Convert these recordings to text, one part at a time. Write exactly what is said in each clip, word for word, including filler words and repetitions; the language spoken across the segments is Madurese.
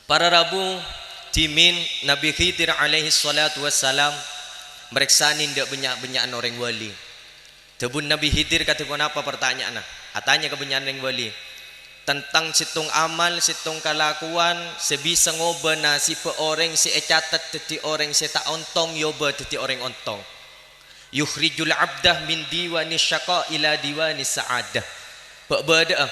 Para rabu, dhimèn Nabbhi Khidir alaihi shalatu wassalam marèksanè dâ' bânnya'-bânnya'an orèng wali. Dhâbuna Nabbhi Khidir kadhi ponapa partanya'anna? Atanya ka bânnya'an orèng wali, tentang sèttong amal, sèttong kalakowan sè bisa ngobâ nasibbhâ orèng sè ècatet dhâddhi orèng sè ta' ontong, èobâ dhâddhi orèng ontong. "Yukhrijul abda min diwani syaqa ila diwani sa'adah." Bâ'-bâdâ'â.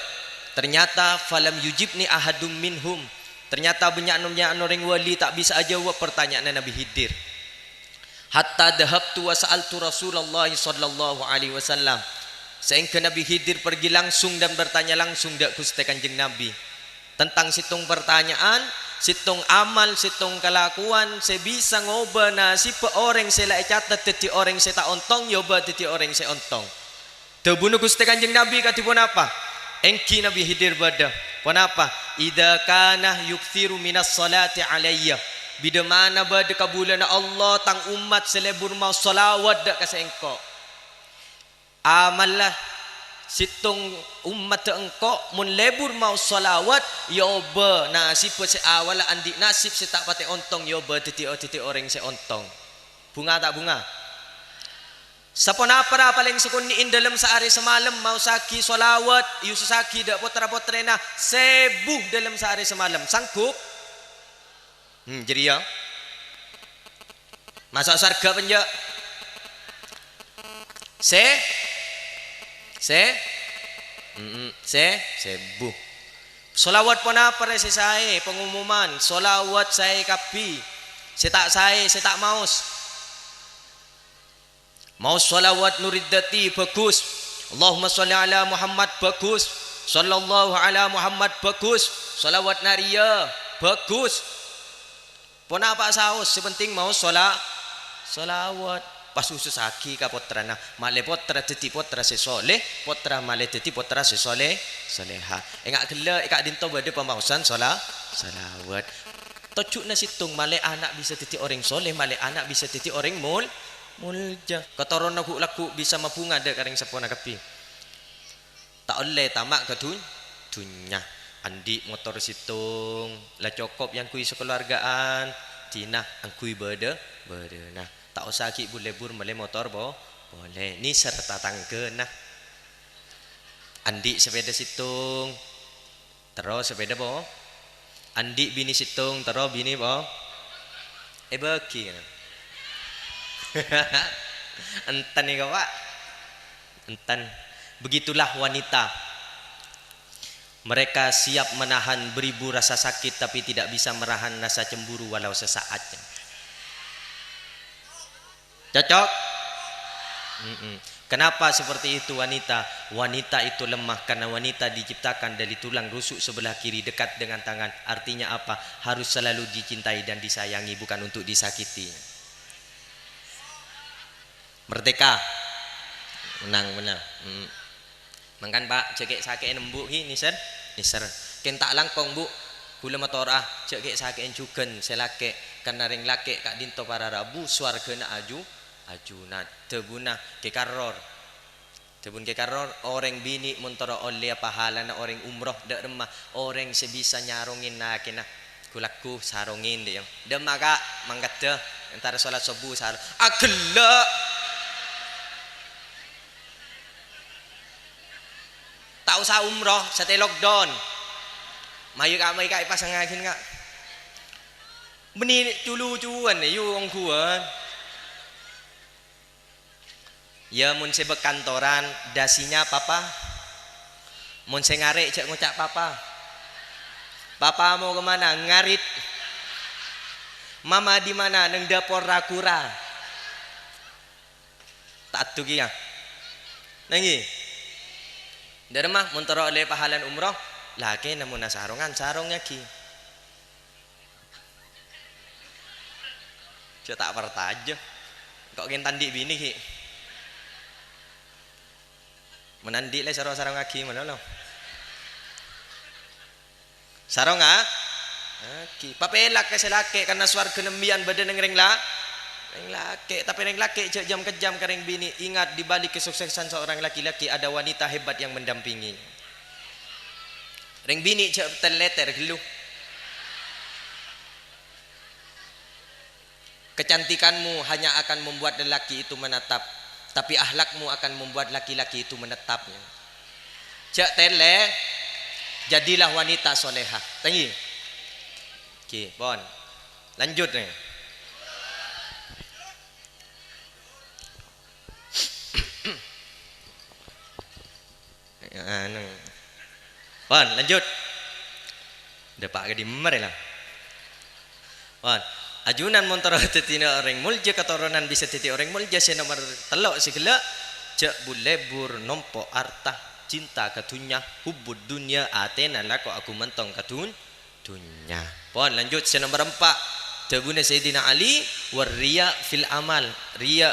Ternyata falam yujibni ahadum minhum. Ternyata bânnya'-bânnya'an orèng wali ta' bisa ajâwâb partanya'anna Nabbhi Khidir. "Hatta dhahabtu wa sa'altu Rasulullah sallallahu alaihi wasallam." Saèngghâ Nabbhi Khidir pergi langsung dan bertanya langsung dâ' Ghustè Kanjeng Nabbhi. Tentang sèttong partanya'an, sèttong amal, sèttong kalakowan sè bisa ngobâ nasibbhâ orèng sè la ècatet dhâddhi orèng sè ta' ontong, èobâ dhâddhi orèng sè ontong. Dhâbuna Ghustè Kanjeng Nabbhi kadhi ponapa? Èngghi Nabbhi Khidir bâdâ. Ponapa? "Idza kana yuktsiru minas shalati alayya." Bidâ mana bâdâ kabulâna Allah tang ommat sè lebur maos shalawat dâ' ka sèngko'. Amalla sèttong ommaddhâ engko' mon lebur maos shalawat, èobâ nasibbhâ sè awalla andi' nasib sè ta' patè ontong, èobâ dhâddhi, dhâddhi orèng sè ontong. Bhunga ta' bhunga? Saponapa ra palèng sakonè'èn dâlem saarè samalem maossaghi shalawat, èosossaghi dâ' pottra-pottrèna sèbu dâlem saarè samalem? Sanggup? Hmm, jârèya. Maso' sowarghâ apa enjâ'? Sè? Sè? Mm-mm. Sè? Sèbu. Shalawat ponapa rè sè saè? Pengumuman. Shalawat saè kabbhi. Sè ta' saè, sè ta' maos. Maos shalawat Nuriddati, bagus. Allahumma shalli ala Muhammad, bagus. Sallallahu ala Muhammad, bagus. Shalawat Nariyah, bagus. Ponapa saos, sè penting maos shala-, shalawat. Pas èosossaghi ka pottrana, malè pottra dhâddhi pottra sè sholeh, pottra malè dhâddhi pottra sè sholeh, sholehah. Enga' ghellâ' è ka'dinto bâdâ pamaosan shala-, shalawat. Tojjhuna sèttong, malè ana' bisa dhâddhi orèng sholeh, malè ana' bisa dhâddhi orèng mol-, molja. Katoronna ghu'-lagghu' bisa mabhunga dâ' ka rèng seppona kabbhi. Ta' ollè tama' ka dhun-, dhunnya. Andi' motor sèttong, la cokop èangghuy sakalowarga'an, dinah angghuy bâdâ-, bâdâna. Ta' osa ghi' bur-lebur mellè motor po-, polè, nèser tatangghâna. Andi' sepèda sèttong, terro sepèda po-, andi' binè sèttong, terro binè po-, èbâghi, kan? Enten nèko, Pak. Enten. Begitulah wanita. Mereka siap menahan beribu rasa sakit, tapi tidak bisa menahan rasa cemburu walau sesaat. Cocok? Mm-mm. Kenapa seperti itu wanita? Wanita itu lemah karena wanita diciptakan dari tulang rusuk sebelah kiri dekat dengan tangan. Artinya apa? Harus selalu dicintai dan disayangi, bukan untuk disakiti. Merdeka. Menang bener. Mm. Mangkana, Pak, jhâ' kè'-sakè'è embu' ghi, nèser? Nèser. Kèng ta' langkong, Bu'. Ghulâ motora'a, jhâ' kè'-sakè'è jhughân sè lakè', karna rèng lakè' ka'dinto para rabu sowarghâna aju-, ajunan. Dhâbuna Kè Karror. Dhâbuna Kè Karror, orèng binè' mon terro ollèya pahalana orèng umroh, dâ' remma orèng sè bisa nyarongè lakèna. Ghu-lagghu sarongè, dâ' ya. Dâ' emma, Ka', mangkaddhâ, entara sholat subuh sar-, aghellâ'. Ta' osa umroh, satèya lockdown. Mayu, Ka', mayu, Ka', èpasangngaghin, Ka'. Bânnè cu-lucuwân, yu, ongghuwân. Ya, mon sè bâ' kantoran, dasinya papa. Mon sè ngarè', jhâ' ngoca' papa. Papa mau ke mana? Ngarit. Mama di mana? Neng dapor ra-kura. Ta' addu kèya. Nangè. Dâ' remma, mon terro ollè pahalana umroh, lakèna mon asarongan, sarongngaghi. Jhâ' ta' partajâ. Ko' kèng ta' andi' binè, ghi. Mon andi' lè saro-sarongngaghi malolo. Sarongnga-, aghi. Papèlak ka sè lakè', karna sowarghâna embiyân bâdâ neng rèng la-, rèng lakè'. Tapè rèng lakè' jhâ' jam-kejjam ka rèng binè'. Ingat, di balik kesuksesan seorang laki-laki ada wanita hebat yang mendampingi. Rèng binè' jhâ' tèr-lètèr ghâllu. Kecantikanmu hanya akan membuat lelaki itu menatap, tapi akhlakmu akan membuat laki-laki itu menetap. Jhâ' tèlè, jadilah wanita solehah. Tèngghi. Oke, pon. Lanjut, nè. Anu. Pon, lanjut. Dâpa' ka dimma rè, la? Pon. Ajunan mon terro dhâddhina orèng molja, katoronan bisa dhâddhi orèng molja, sè nomer tello' sè ghellâ', jhâ' bu-lebbur nompo' arta, cinta ka dhunnya, hubbud dunya, atèna lako agumantong ka dhun-, dhunnya. Pon, lanjut, sè nomer empa'. Dhâbuna Sayyidina Ali, "War riya fil amal." Riya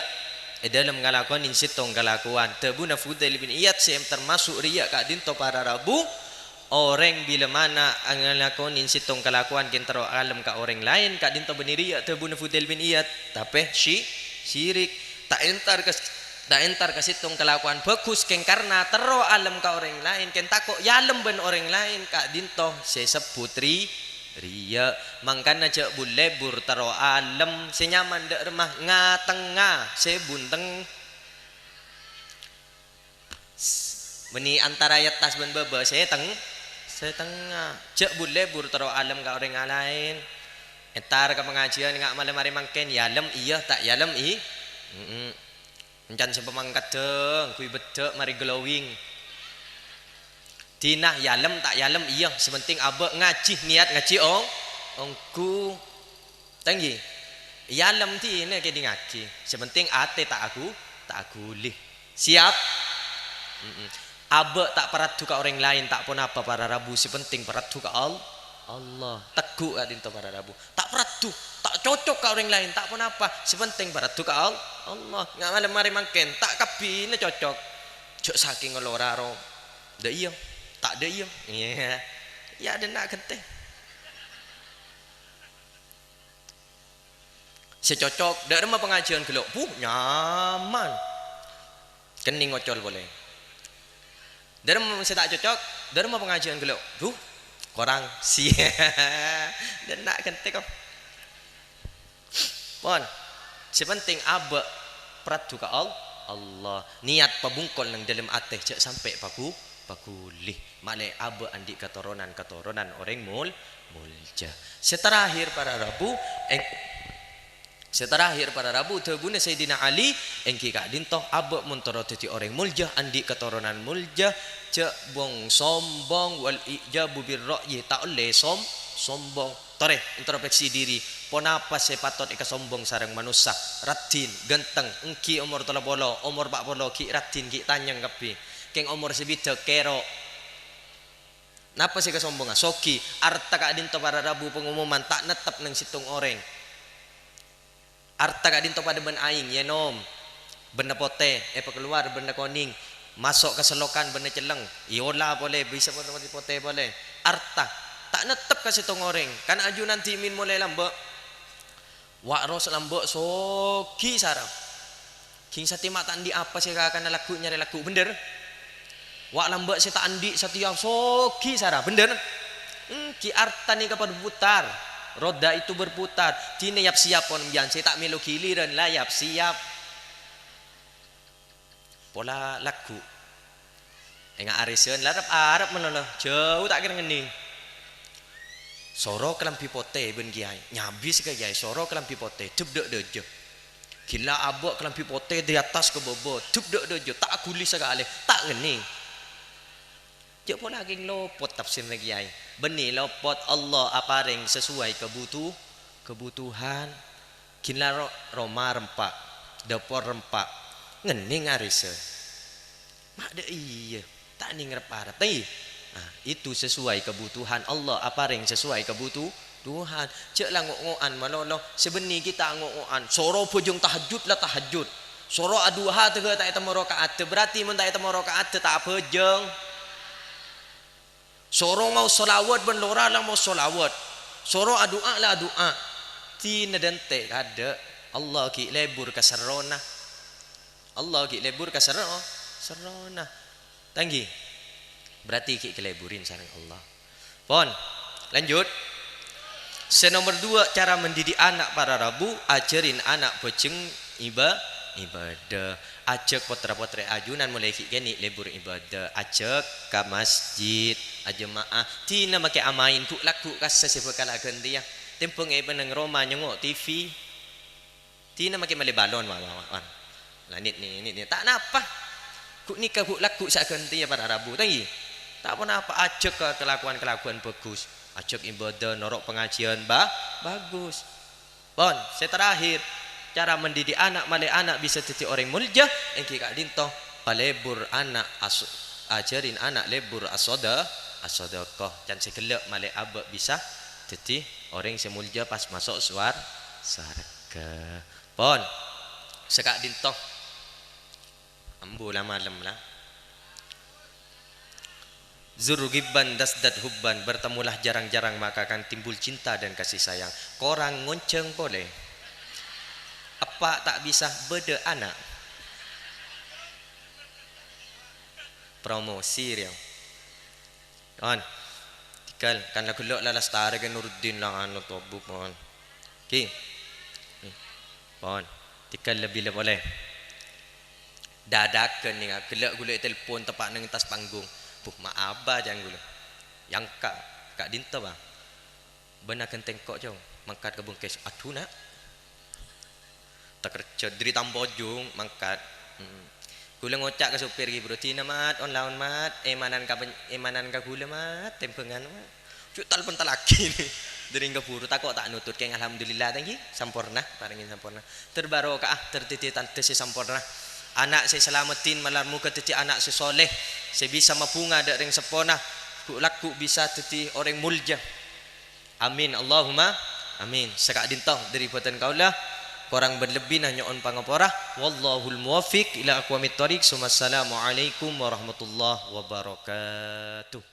è dâlem ngalakonè sèttong kalakowan. Dhâbuna Fudail bin Iyad, sè termaso' riya ka'dinto para rabu, orèng bilâ mana ngalakonè sèttong kalakowan kèng terro alem ka orèng laèn, ka'dinto bânnè riya. Dhâbuna Fudail bin Iyad, tapè syi-, syirik. Ta' entar ka, ta' entar ka sèttong kalakowan bhâghus kèng karna terro alem ka orèng laèn, kèng tako' èalem bân orèng laèn, ka'dinto sè èsebbhut ri-, riya. Mangkana jhâ' bu-lebbur terro alem, sè nyaman dâ' remma nga-tengnga, sè bunteng. Bânnè antara è attas bân bâbâ, sè teng-, sè tengnga. Jhâ' bu-lebbur terro alem ka orèng laèn. Entar ka pangajiân nga' malem arè mangkèn, èalem iyâ, ta' èalem i-, mm-mm. Èncan sè pamangkadhâ, ngghuy beddhâ' marè glowing. Dina èalem, ta' èalem iyâ, sè penting abâ' ngajhi, niyat ngajhi ong-, ongghu. Tèngghi. Èalem dina kèdingngaghi. Sè penting atè ta' agu-, ta' aghuli. Siap? Mm-mm. Abâ' ta' paraddhu ka orèng laèn, ta' ponapa para rabu, sè penting paraddhu ka Al-, Allah. Tegghu' ka'dinto para rabu. Ta' paraddhu, ta' cocok ka orèng laèn, ta' ponapa, sè penting paraddhu ka Al-, Allah. Nga' malem arè mangkèn, ta' kabbhina cocok. Jhâ' sakèng ngalora ro. Dâ' iyâ, ta' dâ' iyâ. Iyâ. Iyâ, dâ' enna' ghântè. Sè cocok, dâ' remma pangajiân ghellâ'? Buh, nyaman. Kennèng ocol polè. Dâ' remma sè ta' cocok, dâ' remma pangajiân ghellâ'? Buh, korang. Sia. Dâ' enna' ghântè, kok. Pon. Sè penting abâ' paraddhu ka Al-, Allah. Niyat pabungkol neng dâlem atè, jhâ' sampè' pagu-, paghuli. Malè abâ' andi' katoronan-katoronan orèng mol-, molja. Sè terakhir para rabu, èng-, sè terakhir para rabu, dhâbuna Sayyidina Ali, èngghi ka'dinto, abâ' mon terro dhâddhi orèng molja, andi' katoronan molja, jhâ' bong-sombong, wal i'jabu bir ra'yi, ta' ollè som-, sombong. Torè, introspeksi diri, ponapa sè patot èkasombong sareng manossa? Raddhin, ghânteng, èngghi omor tello polo, omor pa' polo, ghi' raddhin, ghi' tanyèng kabbhi. Kèng omor sabidhâk, kèro. Napa sè èkasombonga? Soghi, arta ka'dinto para rabu pangomoman ta' nettep neng sèttong orèng. Arta ka'dinto padâ bân aèng, ènom, bânnè potè, èpakalowar bânnè konèng, maso' ka sellokan bânnè cellèng, èola polè, bisa potè polè. Arta ta' nettep ka sèttong orèng, kan ajunan dhimèn molaè lambâ'. Wa' ros lambâ' soghi sara. Ghi' satèya ma' ta' andi' apa sè èkakana lagghu' nyarè lagghu', bhender? Wa' lambâ' sè ta' andi' satèya soghi sara, bhender? Èngghi arta nèka berputar. Roda itu berputar. Dina yap-siyap pon biyan sè ta' mèlo ghilirân la yap-siyap. Pola lagghu'. Ènga' arèsan la rep-arep malolo, jhâu ta' kèra ngennèng. Soro kalambhi potè bân kèyaè, nyabis ka kèyaè, soro kalambhi potè, dhep dâ' dâjâ. Ghilâ abâ' kalambhi potè dâri attas ka bâbâ, dhep dâ' dâjâ, ta' ghuli sakalè, ta' ngennèng. Jhâ' pola kèng lopot tafsirra kèyaè. Bânnè lopot Allah aparèng sesuai kebutu-, kebutuhan. Ghilâ ro-, roma rempa', dâpor rempa', ngennèng arèsan. Ma' dâ' iyâ, ta' nèng rep-arep, ta' iyâ? Nah, itu sesuai kebutuhan Allah, aparèng sesuai kebutu-, tuhan. Jhâ' la ngo'-ngo'an malolo, sè bânnè ghita' ngo'-ngo'an. Soro bhâjâng tahajjud la tahajjud. Soro aduha tèghâ ta' ètemmo raka'addhâ, berarti mon ta' ètemmo raka'addhâ ta' abhâjâng. Soro maos shalawat bân lora la maos shalawat. Soro adu'a la adu'a. Dina dântè' kadâ', Allah ghi' lebur ka serrona. Allah ghi' lebur ka serro-, serrona. Tanggi. Berarti ghi' kalebburin sareng Allah. Pon. Lanjut. Sè nomer dua, cara mendidik anak para rabu, ajarin anak bhâjheng iba-, ibadah. Ajhâk pottra-pottrè ajunan molaè ghi' kènè' lebur ibadah. Ajhâk ka masjid, ajema'ah. Dina makè amaèn, ghu'-lagghu' kassa sè bhâkal aghântèya. Tèmbhâng è penneng roma nyèngo' T V. Dina makè mellè balon, wa, wa, wa, wa. La, nit, nit, nit, nit. Ta' napa. Ghu', nèka ghu'-lagghu' sè aghântèya para rabu, ta' ngghi? Ta' ponapa, ajhâk ka kalakowan-kalakowan bhâghus. Ajhâk ibadah, noro' pangajiyân, ba-, bhâghus. Pon, sè terakhir, cara mendidik anak, malè anak bisa dhâddhi orèng molja, èngghi ka'dinto, palebur anak as-, ajarin anak lebur asoda-, asodakoh. Can sè ghellâ' malè abâ' bisa dhâddhi orèng sè molja pas maso' suwar-, suwarga. Pon, sè ka'dinto. Ambu la malem la. Zur ghibban tazdad hubban, bertemulah jarang-jarang maka akan timbul cinta dan kasih sayang. Korang ngonjhâng polè. Eppa' ta' bisa bâdâ ana'. Promosi rèya. Pon. Tèghâl, kan la ghellâ' la lastarè kè Nuruddin la anu tobu, pon. Ki. Pon. Tèghâl la bilâ polè. Dâdâghân nèka, ghellâ' ghulâ ètelpon teppa'na neng attas panggung. Buh, ma' abâ, can ghulâ. Yangka, ka'dinto, Bang. Bân aghântèng ko', Cong, mangkat ka bungkes. Adhu, Na'. Takerjhâ dâri Tambojung, mangkat. Mm. Ghulâ ngoca' ka sopir ghi', Bro, "Dina, Mat, on-laon, Mat, èmanan ka pen-, èmanan ka ghulâ, Mat, tèmbhângan, Mat." Ju' tal-pentallaghi. Dâri kabhuru tako' ta' nutut, kèng alhamdulillah, ta' ngghi, samporna, parèngè samporna. Ter barokah, ter dhâddhi tandhâ sè samporna. Ana' sè èsalameddhin malar moghâ dhâddhi ana' sè soleh, sè bisa mabhunga dâ' rèng seppona, ghu'-lagghu' bisa dhâddhi orèng molja. Amin, Allahumma amin. Saka'dinto dâri bhâdhân kaulâ, korang bân lebbina nyo'on pangapora. Wallahul muwaffiq ila aqwamit thoriq. Tsummassalamualaikum warahmatullahi wabarakatuh.